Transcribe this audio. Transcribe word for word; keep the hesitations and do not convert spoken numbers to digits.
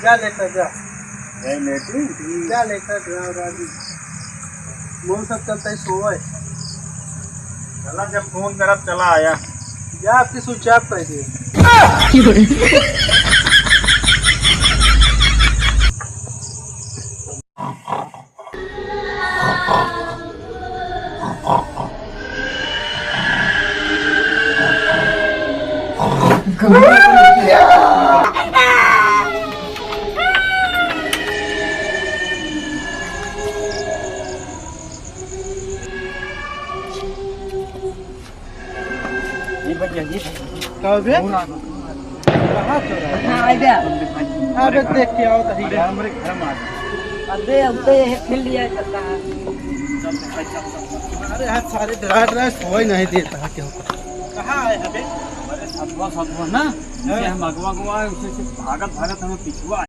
जा लेकर जा। जय लेटी। जा लेकर जा राजू। मोर सब चलता है सोए। चला, जब फोन करब, चला आया। जा, आपके स्विच ऑफ कर दिए। ये भैया, ये भैया। का बे? फोन आ गया। कहाँ चल रहा है? हाँ, आ गया। अबे देख के आओ तो अरे, ठीक है। हमारे घर में आ गया। अबे, अब तो ये खेल लिया है, करता है। चल, चल, चल, चल। अरे यार, सारे डरा डरा सोए नहीं देता है, क्या होता है? कहाँ आए हैं बे? अरे, सतुआ, सतुआ ना, हाँ। उसे हम अगवा, अगवा, उसे, उसे भागत, भागत हमें पिछुआ